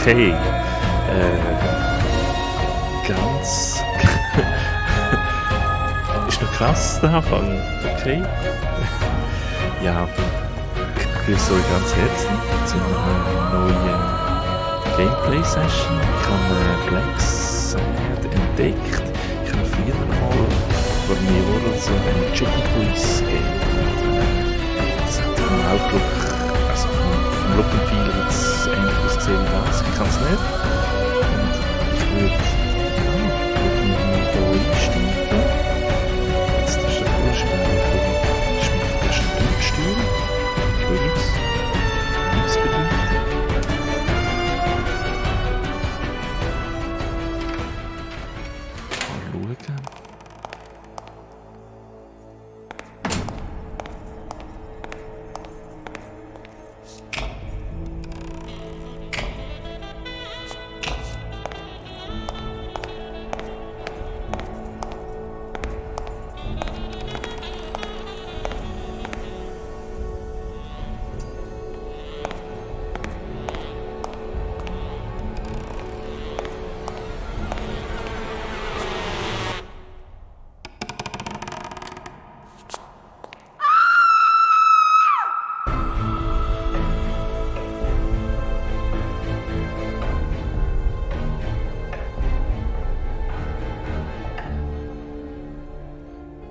Okay. Ganz. Ist noch krass, der Anfang. Okay. Ja, ich grüße euch ganz herzlich zu einer neuen Gameplay-Session. Ich habe Black Sad entdeckt. Ich habe früher mal vor mir Jahren so ein Chicken Police Game gemacht. Das hat vom Outlook, also vom Look and Feel jetzt ähnlich ausgesehen wie das. Ich kann es nicht. Und ich würde mich hier einsteigen. Jetzt ist der Vorspiel von schmiedischen Bildstühlen. Übrigens, hilfsbedürftig. Mal schauen.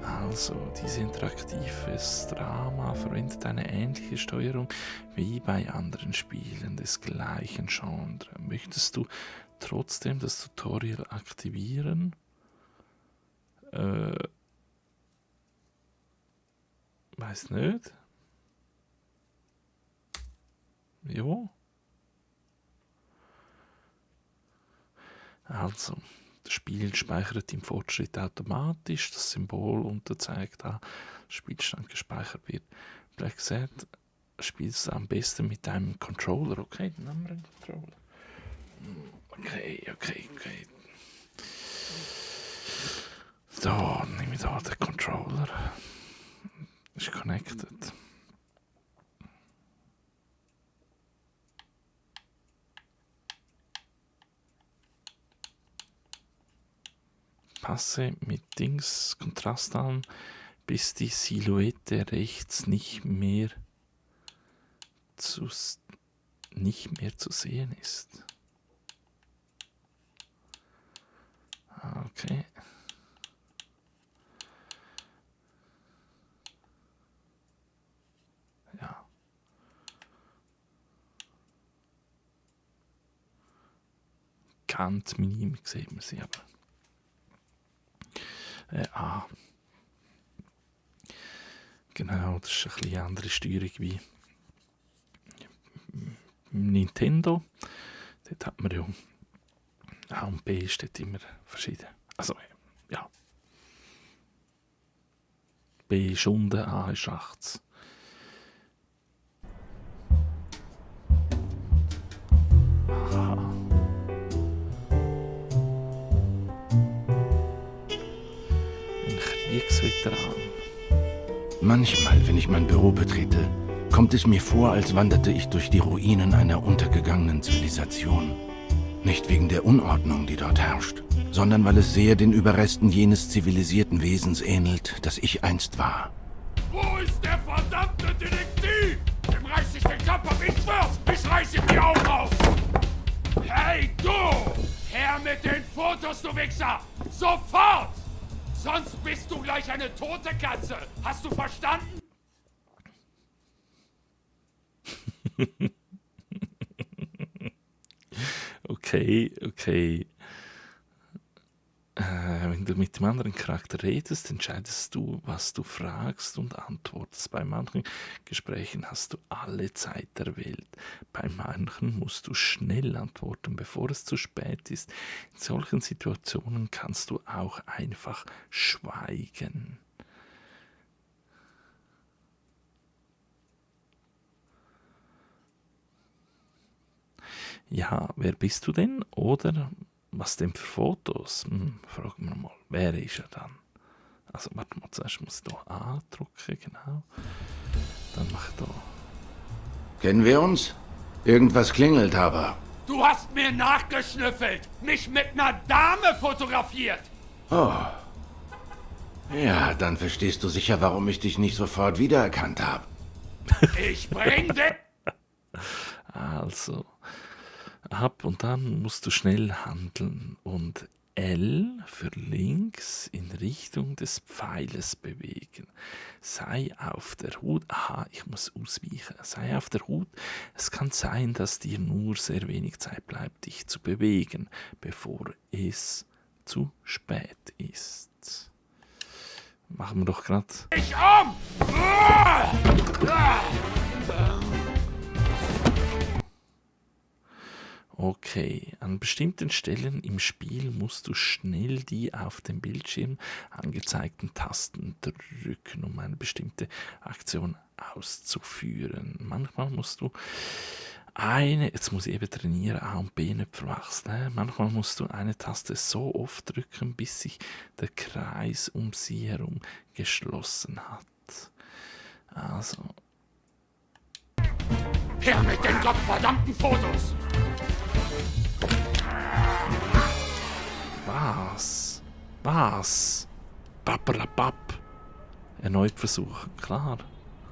Also, dieses interaktives Drama verwendet eine ähnliche Steuerung wie bei anderen Spielen des gleichen Genres. Möchtest du trotzdem das Tutorial aktivieren? Weiß nicht. Jo. Also, das Spiel speichert im Fortschritt automatisch. Das Symbol unterzeigt, da Spielstand gespeichert wird. Black Sad spielst du am besten mit deinem Controller. Okay, dann haben wir einen Controller. Okay. So, nehme ich da den Controller. Ist connected. Passe mit Dings Kontrast an, bis die Silhouette rechts nicht mehr zu sehen ist. Okay. Ja. Ganz minim sieht man sie aber. Genau, das ist eine bisschen andere Steuerung wie Nintendo. Dort hat man ja A und B steht immer verschieden. Also, ja. B ist unten, A ist rechts. Aha. Ein Kriegsveteran. Manchmal, wenn ich mein Büro betrete, kommt es mir vor, als wanderte ich durch die Ruinen einer untergegangenen Zivilisation. Nicht wegen der Unordnung, die dort herrscht, sondern weil es sehr den Überresten jenes zivilisierten Wesens ähnelt, das ich einst war. Wo ist der verdammte Detektiv? Dem reiß ich den Kopf ab, ich schwör's! Ich reiß ihm die Augen auf! Hey, du! Her mit den Fotos, du Wichser! Sofort! Sonst bist du gleich eine tote Katze! Hast du verstanden? Okay. Wenn du mit dem anderen Charakter redest, entscheidest du, was du fragst und antwortest. Bei manchen Gesprächen hast du alle Zeit der Welt. Bei manchen musst du schnell antworten, bevor es zu spät ist. In solchen Situationen kannst du auch einfach schweigen. Ja, wer bist du denn? Oder was denn für Fotos? Fragen wir mal, wer ist er dann? Also, warte mal, zuerst muss ich hier andrücken, genau. Dann mache ich da. Kennen wir uns? Irgendwas klingelt aber. Du hast mir nachgeschnüffelt, mich mit einer Dame fotografiert. Oh. Ja, dann verstehst du sicher, warum ich dich nicht sofort wiedererkannt habe. Ich bring dich... Also, ab und dann musst du schnell handeln und L für links in Richtung des Pfeiles bewegen. Sei auf der Hut. Aha, ich muss ausweichen. Sei auf der Hut. Es kann sein, dass dir nur sehr wenig Zeit bleibt, dich zu bewegen, bevor es zu spät ist. Machen wir doch gerade. Ich um! Okay, an bestimmten Stellen im Spiel musst du schnell die auf dem Bildschirm angezeigten Tasten drücken, um eine bestimmte Aktion auszuführen. Manchmal musst du jetzt muss ich eben trainieren, A und B nicht verwechseln. Manchmal musst du eine Taste so oft drücken, bis sich der Kreis um sie herum geschlossen hat. Also, Her mit den gottverdammten Fotos! Was? Pappalapapp. Erneut versuchen, klar.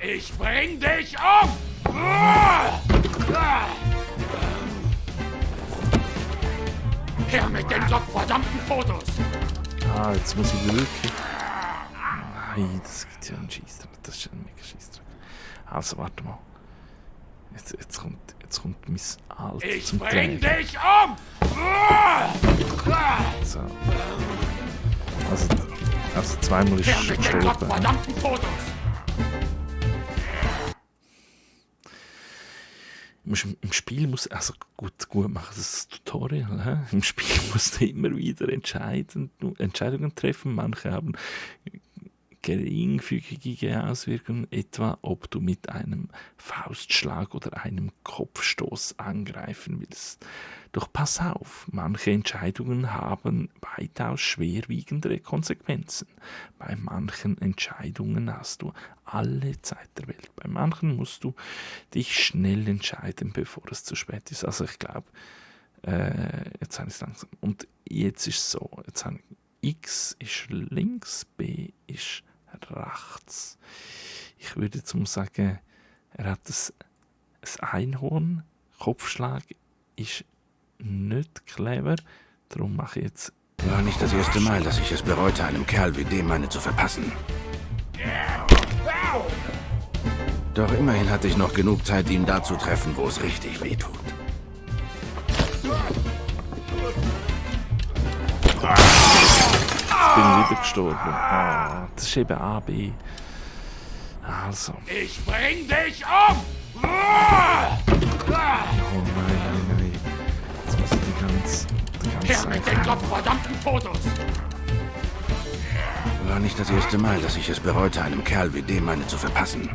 Ich bring dich um! Her mit den gottverdammten Fotos! Jetzt muss ich wirklich... Nein, das gibt ja einen Scheissdreck. Das ist ein mega Scheissdreck. Also, warte mal. Jetzt kommt mein Alt Ich zum bring Tragen. dich um! So. Also zweimal ist Her mit den gestorben. gottverdammten Fotos! Im Spiel muss, also gut machen, das ist ein Tutorial. He? Im Spiel musst du immer wieder Entscheidungen treffen. Manche haben geringfügige Auswirkungen, etwa ob du mit einem Faustschlag oder einem Kopfstoß angreifen willst. Doch pass auf, manche Entscheidungen haben weitaus schwerwiegendere Konsequenzen. Bei manchen Entscheidungen hast du alle Zeit der Welt. Bei manchen musst du dich schnell entscheiden, bevor es zu spät ist. Also ich glaube, jetzt habe ich es langsam. Und jetzt ist es so, jetzt habe ich, X ist links, B ist rechts. Ich würde jetzt mal sagen, er hat ein Einhorn. Kopfschlag ist nicht clever. Darum mache ich jetzt... War nicht das erste Mal, dass ich es bereute, einem Kerl wie dem eine zu verpassen. Doch immerhin hatte ich noch genug Zeit, ihn da zu treffen, wo es richtig wehtut. Ich bin wieder gestorben. Das ist eben A, B. Also. Ich bring dich um! Oh nein. Jetzt muss ich die ganze Her mit den gottverdammten Fotos! War nicht das erste Mal, dass ich es bereute, einem Kerl wie dem eine zu verpassen.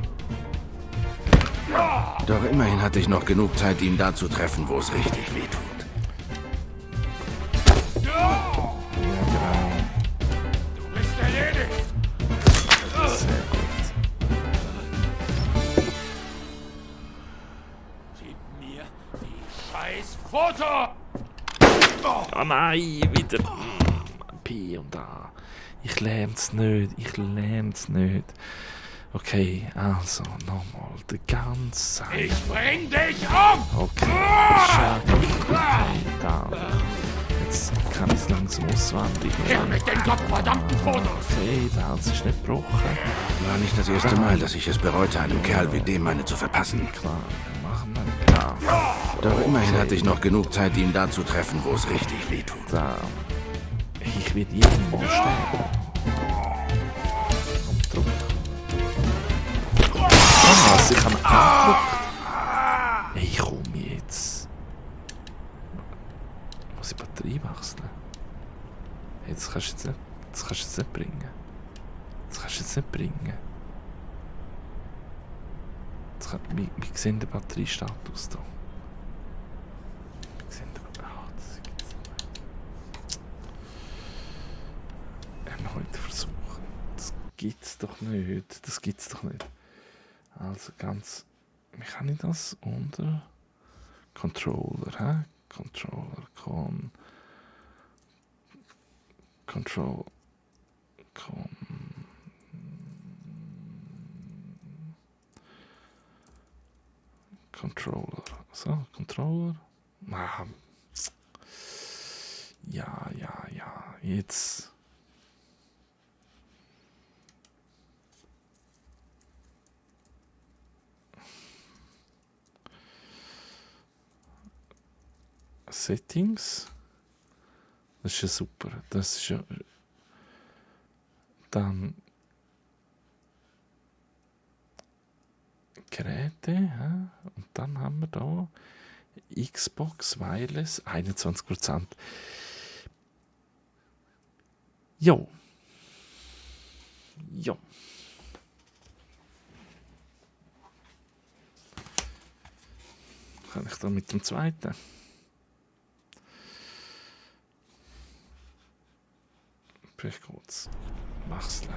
Doch immerhin hatte ich noch genug Zeit, ihn da zu treffen, wo es richtig wehtut. Du bist erledigt! Sehr gut. Gib mir die scheiß Foto! Oh nein, wieder P und A. Ich lern's nicht. Okay, also nochmal die ganze Zeit. Ich bring dich um! Okay, dann. Jetzt kann ich es langsam auswendig. Her mit den gottverdammten Fotos! Okay, der Hals ist nicht gebrochen. War nicht das erste Mal, dass ich es bereute, einem Kerl wie dem eine zu verpassen. Klar, machen wir klar. Doch immerhin hatte ich noch genug Zeit, ihn da zu treffen, wo es richtig wehtut. Da. Ich werde jeden Mal sterben. Kommt drauf. Oh, was? Ich habe angeguckt. Hey, komm jetzt. Muss ich Batterie wechseln? Hey, das kannst du jetzt nicht bringen. Wir sehen den Batteriestatus hier. Erneut versuchen. Das gibt's doch nicht. Also ganz... Wie kann ich das unter... Controller, hä? Controller, Controller. So, Controller. Ah. Ja, jetzt. Settings. Das ist ja super. Das ist ja. Dann Geräte. Ja? Und dann haben wir da Xbox Wireless 21%. Jo. Kann ich dann mit dem zweiten? Vielleicht kurz wechseln.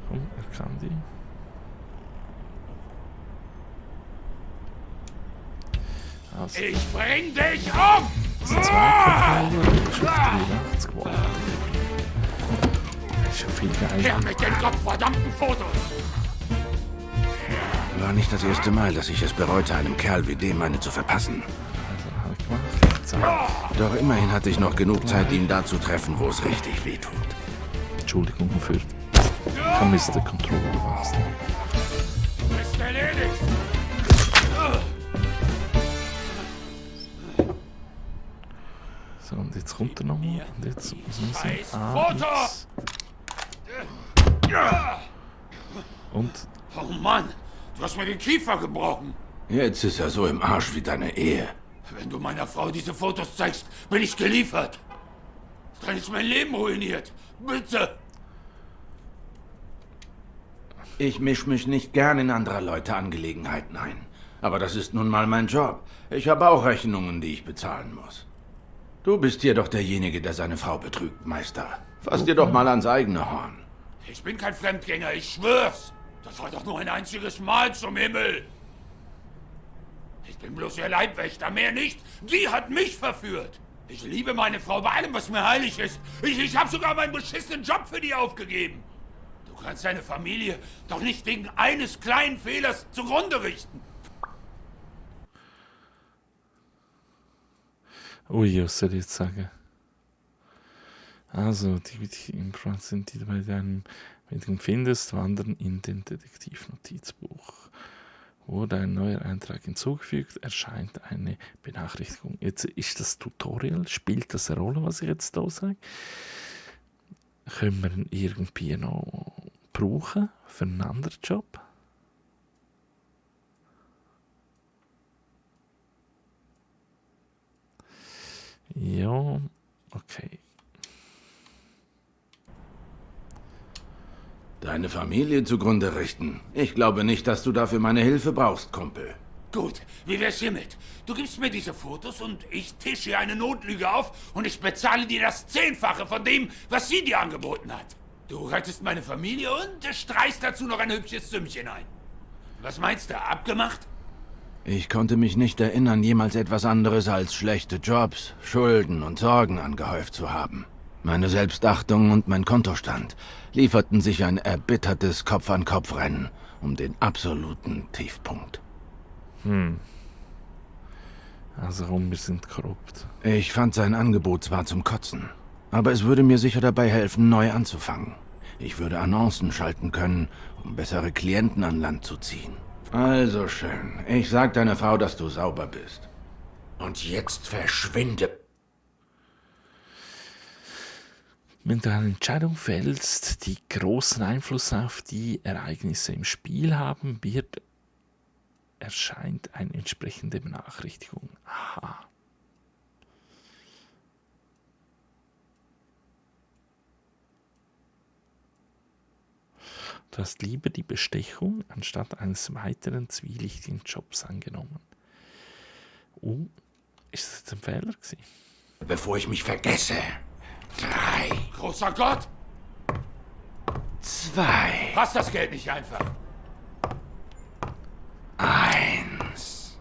Komm, er kann die. Also, Ich bring dich um! das zweite Controller ist auf 83 Watt. Das ist ja viel Her geiler. mit den gottverdammten Fotos! War nicht das erste Mal, dass ich es bereute, einem Kerl wie dem eine zu verpassen. Also, habe ich gemacht. Zack. Doch immerhin hatte ich noch genug Zeit, ihn da zu treffen, wo es richtig wehtut. Entschuldigung für. Ich kann Mr. Controller wechseln. Ist erledigt! So, und jetzt kommt er nochmal. Und jetzt muss man Scheiß sagen. Foto! X. Und Oh Mann, du hast mir den Kiefer gebrochen. Jetzt ist er so im Arsch wie deine Ehe. Wenn du meiner Frau diese Fotos zeigst, bin ich geliefert. Dann ist mein Leben ruiniert. Bitte! Ich misch mich nicht gern in anderer Leute Angelegenheiten ein. Aber das ist nun mal mein Job. Ich habe auch Rechnungen, die ich bezahlen muss. Du bist hier doch derjenige, der seine Frau betrügt, Meister. Fass dir doch mal ans eigene Horn. Ich bin kein Fremdgänger, ich schwör's. Das war doch nur ein einziges Mal zum Himmel. Ich bin bloß ihr Leibwächter, mehr nicht. Die hat mich verführt. Ich liebe meine Frau bei allem, was mir heilig ist. Ich habe sogar meinen beschissenen Job für die aufgegeben. Du kannst deine Familie doch nicht wegen eines kleinen Fehlers zugrunde richten. ui, was soll ich jetzt sagen? Also, die Infos sind die du bei deinem, wenn du ihn findest, wandern in den Detektivnotizbuch. Wurde ein neuer Eintrag hinzugefügt, erscheint eine Benachrichtigung. Jetzt ist das Tutorial, spielt das eine Rolle, was ich jetzt hier sage? Können wir ihn irgendwie noch brauchen für einen anderen Job? Ja, okay. Deine Familie zugrunde richten. Ich glaube nicht, dass du dafür meine Hilfe brauchst, Kumpel. Gut, wie wär's hiermit? Du gibst mir diese Fotos und ich tische hier eine Notlüge auf und ich bezahle dir das 10-fache von dem, was sie dir angeboten hat. Du rettest meine Familie und streichst dazu noch ein hübsches Sümmchen ein. Was meinst du, abgemacht? Ich konnte mich nicht erinnern, jemals etwas anderes als schlechte Jobs, Schulden und Sorgen angehäuft zu haben. Meine Selbstachtung und mein Kontostand lieferten sich ein erbittertes Kopf-an-Kopf-Rennen um den absoluten Tiefpunkt. Also wir sind korrupt. Ich fand sein Angebot zwar zum Kotzen, aber es würde mir sicher dabei helfen, neu anzufangen. Ich würde Annoncen schalten können, um bessere Klienten an Land zu ziehen. Also schön. Ich sag deiner Frau, dass du sauber bist. Und jetzt verschwinde. Wenn du eine Entscheidung fällst, die großen Einfluss auf die Ereignisse im Spiel haben wird, erscheint eine entsprechende Benachrichtigung. Aha. Du hast lieber die Bestechung anstatt eines weiteren zwielichtigen Jobs angenommen. Ist das jetzt ein Fehler gewesen? Bevor ich mich vergesse. 3, Großer Gott! 2, Passt das Geld nicht einfach? 1.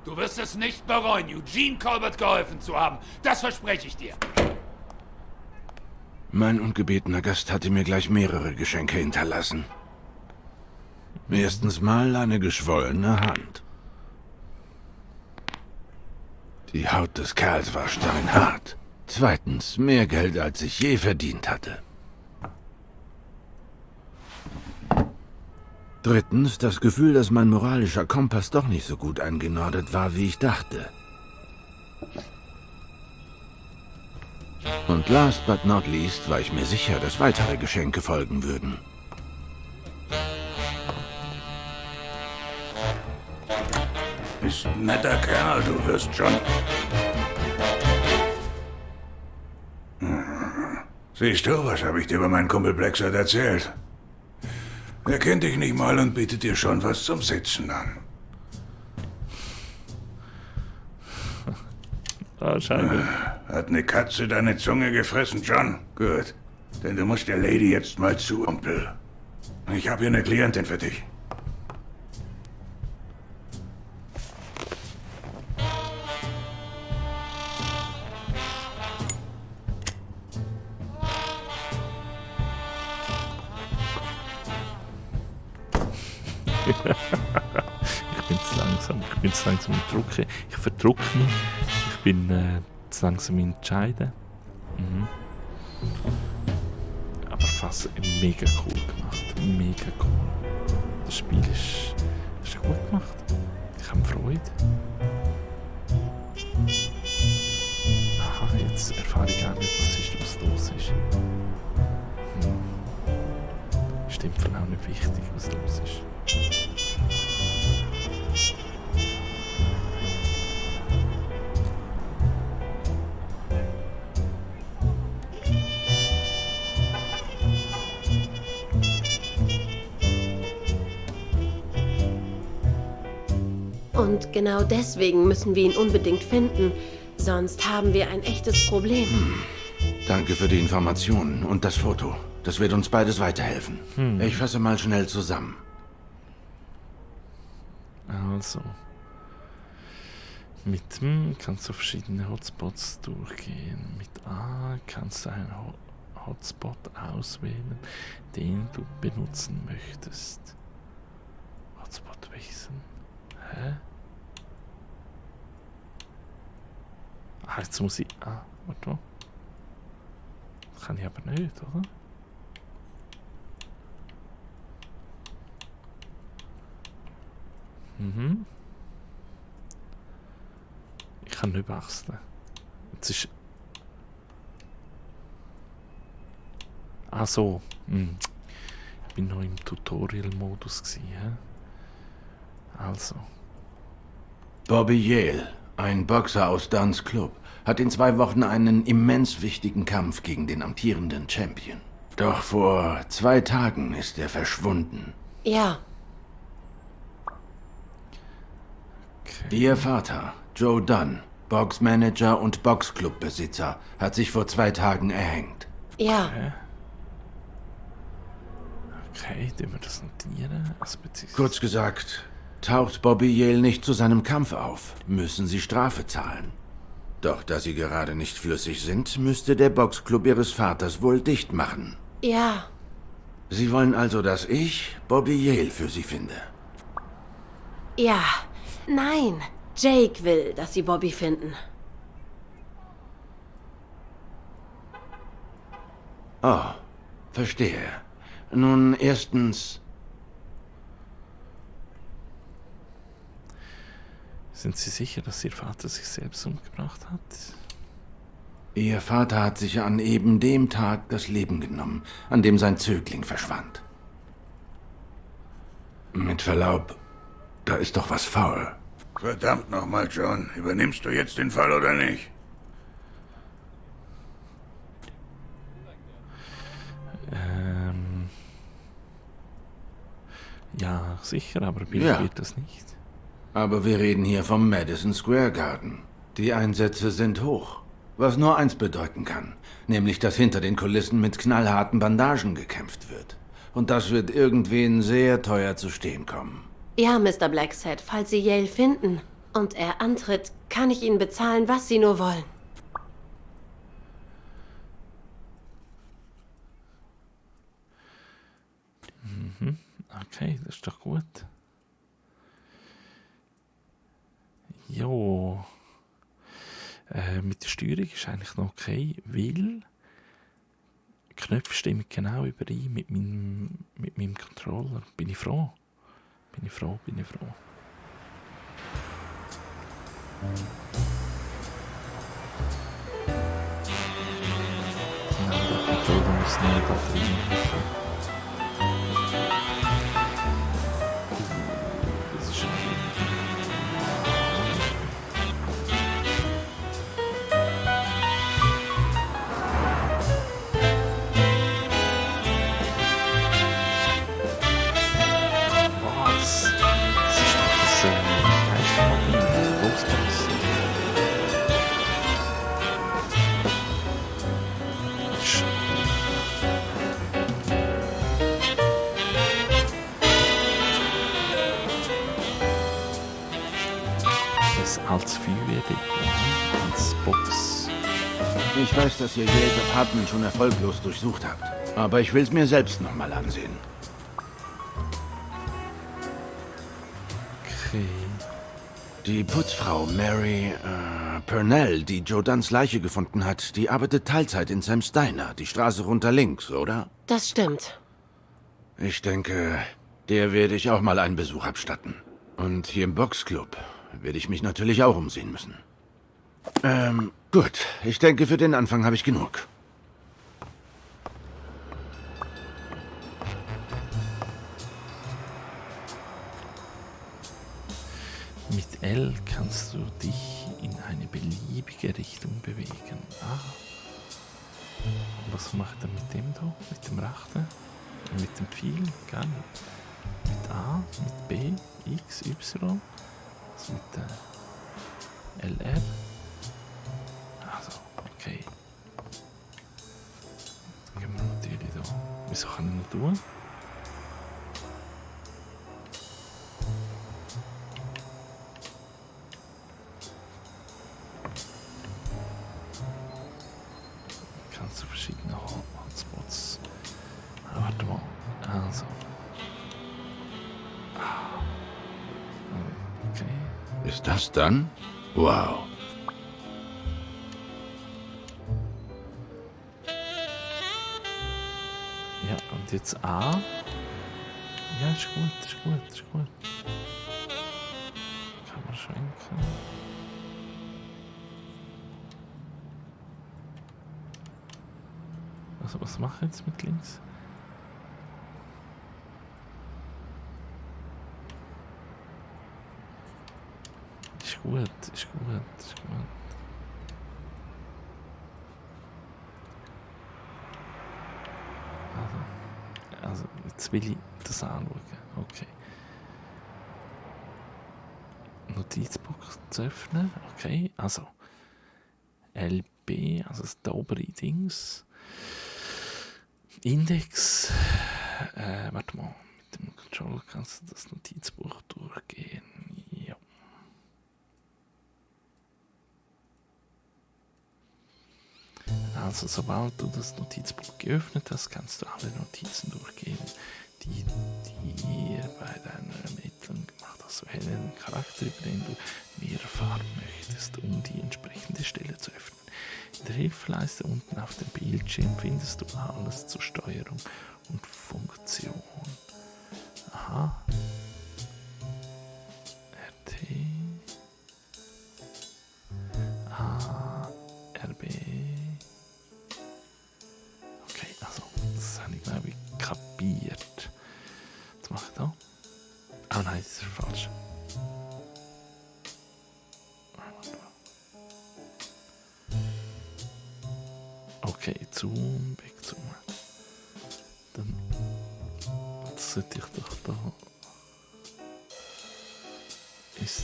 Du Du wirst es nicht bereuen, Eugene Colbert geholfen zu haben. Das verspreche ich dir. Mein ungebetener Gast hatte mir gleich mehrere Geschenke hinterlassen. Erstens mal eine geschwollene Hand. Die Haut des Kerls war steinhart. Zweitens mehr Geld, als ich je verdient hatte. Drittens das Gefühl, dass mein moralischer Kompass doch nicht so gut eingenordet war, wie ich dachte. Und last but not least war ich mir sicher, dass weitere Geschenke folgen würden. Ist ein netter Kerl, du wirst schon. Siehst du, was habe ich dir über meinen Kumpel Blackside erzählt? Er kennt dich nicht mal und bietet dir schon was zum Sitzen an. Wahrscheinlich. Hat eine Katze deine Zunge gefressen, John? Gut. Denn du musst der Lady jetzt mal zu, Kumpel. Ich habe hier eine Klientin für dich. Ich bin zu langsam im Drucken. Ich verdrucke mich. Ich bin zu langsam im Entscheiden. Aber fast mega cool gemacht. Mega cool. Das Spiel ist gut gemacht. Ich habe Freude. Aha, jetzt erfahre ich gar nicht, was los ist. Ist im Fall auch nicht wichtig, was los ist. Und genau deswegen müssen wir ihn unbedingt finden. Sonst haben wir ein echtes Problem. Danke für die Informationen und das Foto. Das wird uns beides weiterhelfen. Ich fasse mal schnell zusammen. Also. Mit kannst du verschiedene Hotspots durchgehen. Mit A kannst du einen Hotspot auswählen, den du benutzen möchtest. Hotspot wechseln. Hä? Ah, jetzt muss ich... warte mal. Das kann ich aber nicht, oder? Ich kann nicht wechseln. Jetzt ist... so. Ich bin noch im Tutorial-Modus gewesen, hä? Also. Bobby Yale, ein Boxer aus Dunn's Club, hat in 2 Wochen einen immens wichtigen Kampf gegen den amtierenden Champion. Doch vor 2 Tagen ist er verschwunden. Ja, Okay. Ihr Vater, Joe Dunn, Boxmanager und Boxclubbesitzer, hat sich vor 2 Tagen erhängt. ja. Okay, den wir das notieren. Kurz gesagt, taucht Bobby Yale nicht zu seinem Kampf auf, müssen sie Strafe zahlen. Doch da sie gerade nicht flüssig sind, müsste der Boxclub ihres Vaters wohl dicht machen. Ja, Sie wollen also, dass ich Bobby Yale für sie finde. ja. Nein, Jake will, dass sie Bobby finden. Oh, verstehe. Nun, erstens, Sind Sie sicher, dass Ihr Vater sich selbst umgebracht hat? Ihr Vater hat sich an eben dem Tag das Leben genommen, an dem sein Zögling verschwand. Mit Verlaub, da ist doch was faul. Verdammt nochmal, John. Übernimmst du jetzt den Fall oder nicht? Ja, sicher, aber Bill Ja. wird das nicht. Aber wir reden hier vom Madison Square Garden. Die Einsätze sind hoch. Was nur eins bedeuten kann, nämlich dass hinter den Kulissen mit knallharten Bandagen gekämpft wird. Und das wird irgendwen sehr teuer zu stehen kommen. Ja, Mr. Blackshead, falls Sie Yale finden. und er antritt, kann ich Ihnen bezahlen, was Sie nur wollen. Okay, das ist doch gut. Jo. Mit der Steuerung ist eigentlich noch okay, weil die Knöpfe stimmen genau überein mit meinem Controller. Bin ich froh. Bin ich froh. Ja, der Controller muss nicht da drin. Das ist schon was? Das ist doch das Geistermobil, Ghostbusters. Das als Feuerwehr, als Box. Ich weiß, dass ihr Yales Apartment schon erfolglos durchsucht habt. Aber ich will es mir selbst nochmal ansehen. Okay. Die Putzfrau Mary Purnell, die Joe Dunns Leiche gefunden hat, die arbeitet Teilzeit in Sam's Diner, die Straße runter links, oder? Das stimmt. Ich denke, der werde ich auch mal einen Besuch abstatten. Und hier im Boxclub werde ich mich natürlich auch umsehen müssen. Gut. Ich denke, für den Anfang habe ich genug. Mit L kannst du dich in eine beliebige Richtung bewegen. Was macht er mit dem da? Mit dem rechten? Mit dem Pfeil? Gar nicht. Mit A, mit B, X, Y. Was mit der LR? Also, okay. Dann gehen wir natürlich da. Wieso kann ich noch tun? Kannst du verschiedene Hotspots. Warte mal. Also. Okay. Ist das dann? Wow. Ja, und jetzt A. Ja, ist gut. Kann man schwenken. Also, was mache ich jetzt mit links? Ist gut. Also, jetzt will ich das anschauen. Okay. Notizbuch zu öffnen. Okay, also LB, also das obere Dings. Index. Warte mal, mit dem Controller kannst du das Notizbuch durchgehen. Ja. Also sobald du das Notizbuch geöffnet hast, kannst du alle Notizen durchgehen, die dir bei deiner Ermittlung gemacht hast. Wähle einen Charakter, über den du mehr erfahren möchtest, um die entsprechende Stelle zu öffnen. In der Hilfeleiste unten auf dem Bildschirm findest du alles zur Steuerung und Funktion. Aha. RT. A. RB. Okay, also, das habe ich glaube ich kapiert. Was mache ich da? Oh nein, das ist falsch. Okay, Zoom, wegzoomen. Dann sollte ich doch da. Ist.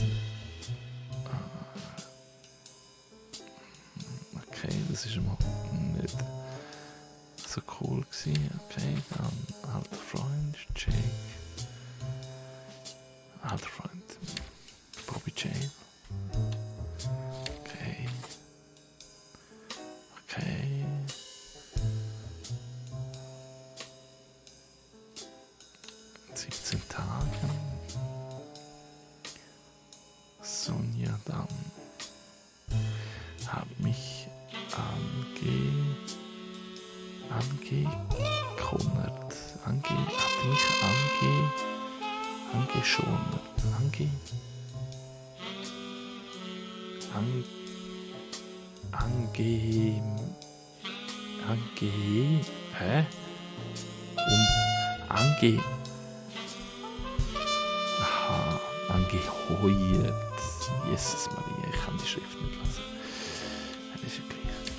Okay, das ist mal nicht so cool gewesen. Okay, dann alter Freund, Jake. Alter Freund, Bobby J. Schoner. Hä? Aha, angeheuert. Jesus Maria, ich kann die Schrift nicht lesen. Das ist ja gleich.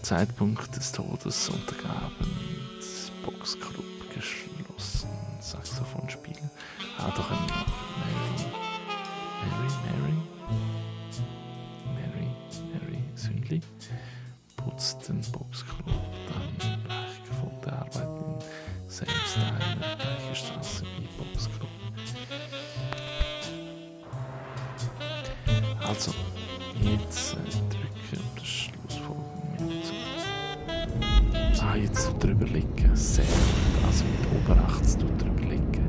Zeitpunkt des Todes untergabend. Boxclub geschlossen. Saxophonspieler. Doch ein Mary Sündli. Putzt den Boxclub. Dann gleich gefunden Arbeit in Sam Steiner. Gleiche Straße wie Boxclub. Also, jetzt drücken um das Schlussfolgerung zu. Jetzt drüber liegen. Sehr gut. Also mit Oberrechts drüber liegen.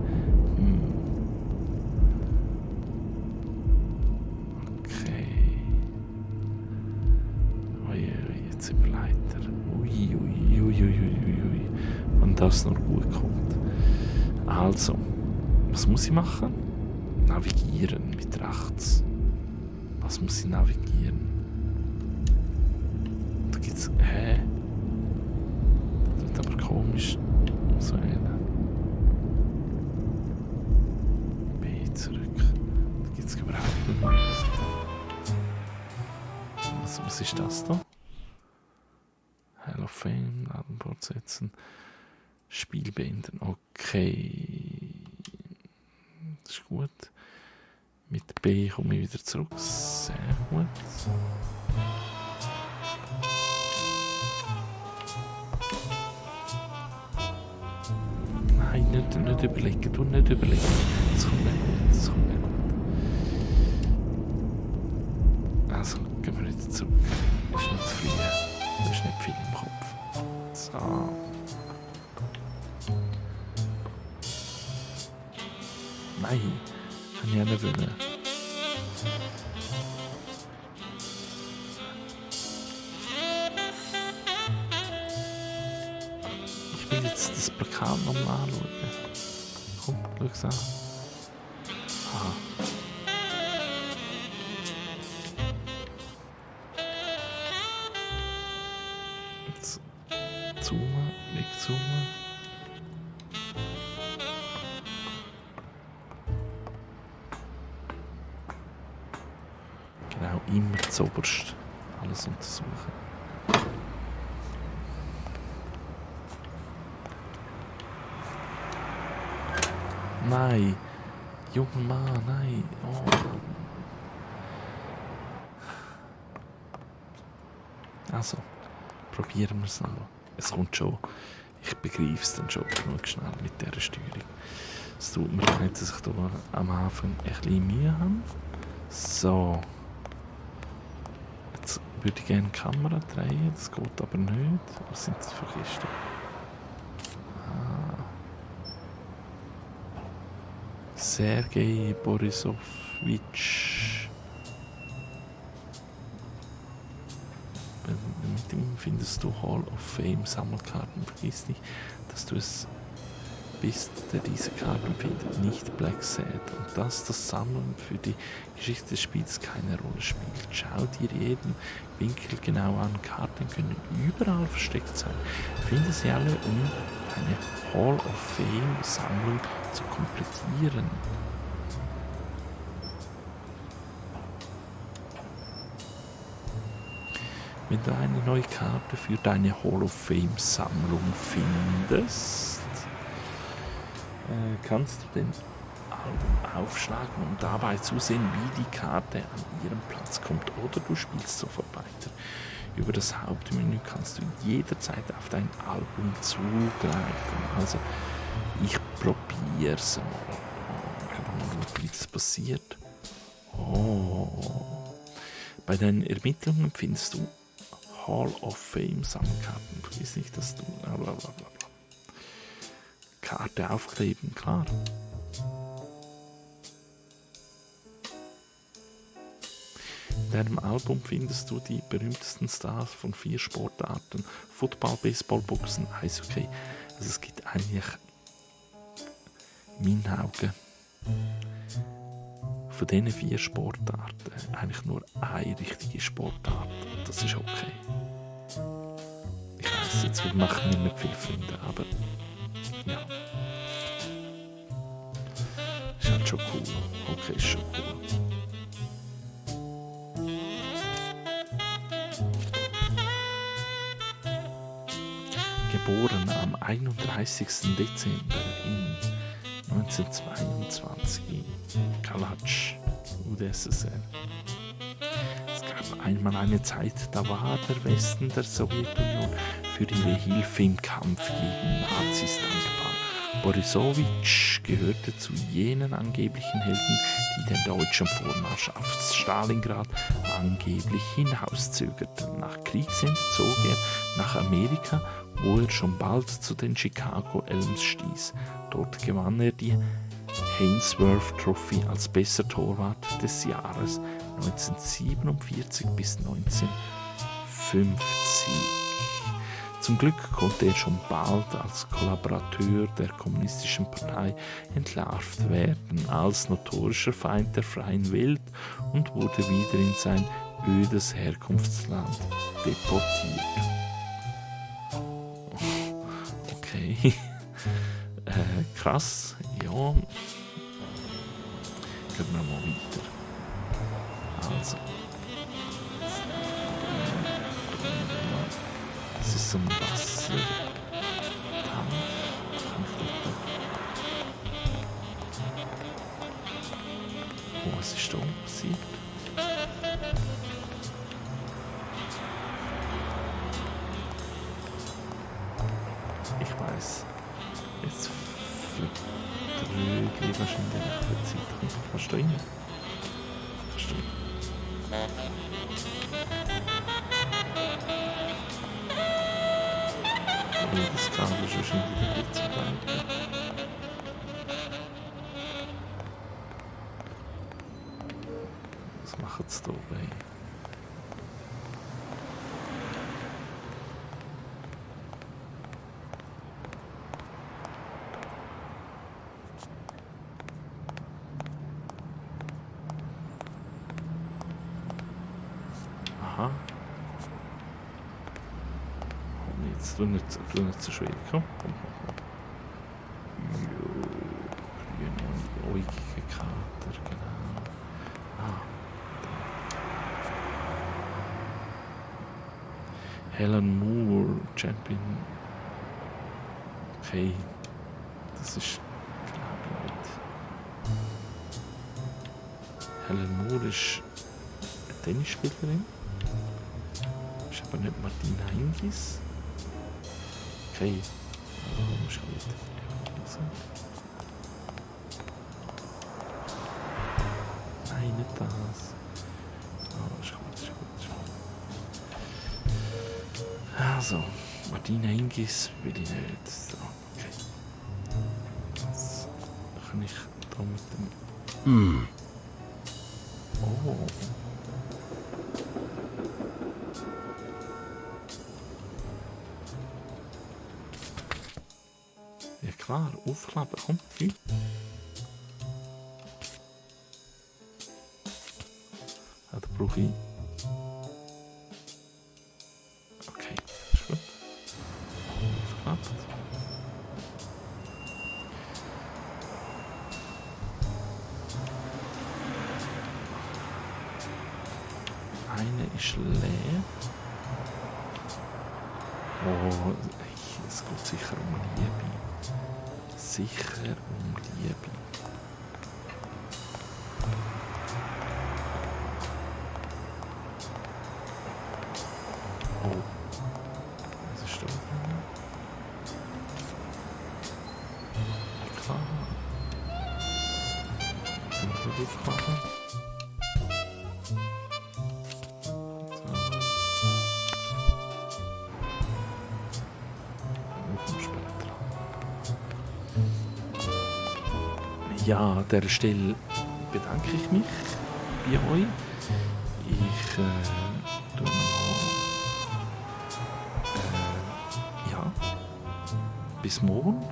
Okay. Ui, jetzt sind wir Leiter. Ui. Wenn das noch gut kommt. Also, was muss ich machen? Navigieren mit rechts. Was muss ich navigieren? Da gibt's. Das ist aber komisch. So eine. B zurück. Da gibt's überhaupt nicht mehr. Was ist das da? Hall of Fame, Laden fortsetzen. Spiel beenden. Okay. Das ist gut. Mit B komme ich wieder zurück. Sehr gut. Nein, nicht überlegen. Du nicht überlegen. Das kommt nicht gut. Also, gehen wir wieder zurück. Das ist nicht zu viel. Das ist nicht viel im Kopf. So. Nein. Kann ich auch nicht wollen. Ich will jetzt das Plakat nochmal anschauen. Komm, schau es an. Aha. Jetzt zoomen, wegzoomen. Genau, immer zuoberst alles untersuchen. Nein, junger Mann, nein. Oh. Also, probieren wir es nochmal. Es kommt schon. Ich begreife es dann schon genug schnell mit dieser Steuerung. Es tut mir leid, dass ich hier am Anfang ein bisschen Mühe habe. So. Jetzt würde ich gerne die Kamera drehen, das geht aber nicht. Was sind das für Kisten? Sergei Borisowitsch. Mit ihm findest du Hall of Fame Sammelkarten. Vergiss nicht, dass du es bist, der diese Karten findet, nicht Black Sad. Und dass das Sammeln für die Geschichte des Spiels keine Rolle spielt. Schau dir jeden Winkel genau an. Karten können überall versteckt sein. Finde sie alle, um deine Hall of Fame Sammlung zu komplettieren. Wenn du eine neue Karte für deine Hall of Fame Sammlung findest, kannst du den Album aufschlagen und dabei zusehen, wie die Karte an ihren Platz kommt, oder du spielst sofort weiter. Über das Hauptmenü kannst du jederzeit auf dein Album zugreifen. Also ich probiere es mal. Wie das passiert. Oh. Bei deinen Ermittlungen findest du Hall of Fame Sammelkarten. Vergiss nicht, dass du Karte aufkleben, klar. In deinem Album findest du die berühmtesten Stars von 4 Sportarten: Football, Baseball, Boxen, Eishockey. Also es gibt eigentlich in meinen Augen Von diesen 4 Sportarten eigentlich nur eine richtige Sportart. Das ist okay. Ich weiss, jetzt machen wir nicht viele Freunde, aber ja. Ist halt schon cool. Okay, ist schon cool. Geboren am 31. Dezember in 1922 in Kalatsch, UdSSR. Es gab einmal eine Zeit, da war der Westen der Sowjetunion für ihre Hilfe im Kampf gegen Nazis dankbar. Borisowitsch gehörte zu jenen angeblichen Helden, die den deutschen Vormarsch auf Stalingrad angeblich hinauszögerten. Nach Kriegsende zog er nach Amerika, wo er schon bald zu den Chicago Elms stieß. Dort gewann er die Hainsworth Trophy als bester Torwart des Jahres 1947 bis 1950. Zum Glück konnte er schon bald als Kollaborateur der Kommunistischen Partei entlarvt werden, als notorischer Feind der freien Welt und wurde wieder in sein ödes Herkunftsland deportiert. Okay. Krass, ja. Gehen wir mal weiter. Also. Es ist so ein Wasser. Oh, was ist da passiert? Ich weiß. Jetzt verdrüge ich wahrscheinlich nach der Zeit. Kannst du rein? Kannst du rein? Das Kabel ist wahrscheinlich wieder gut zu bleiben. Was machen sie da oben? Aha. Jetzt tu nicht so schwer. Komm. Jo, grüne und äugige Kater, genau. Helen Moore, Champion. Okay, das ist, glaube ich, nicht. Helen Moore ist eine Tennisspielerin. Ist aber nicht Martina Hingis. Okay, also muss ich wieder. Nein, nicht das. Oh, ist gut. Also, Martina Hingis will ich nicht. So, okay. Jetzt kann ich da mit dem... Oh. Ja klar, aufklappen, komm, hier. Ja, da brauche ich... Okay, ist gut. Aufklappt. Eine ist leer. Oh, es geht sicher um Liebe. Sicher um Liebe. Oh. Was ist da drin? Klar. Kann ich das aufmachen? Ja, an dieser Stelle bedanke ich mich bei euch. Ich tue noch, ja, bis morgen.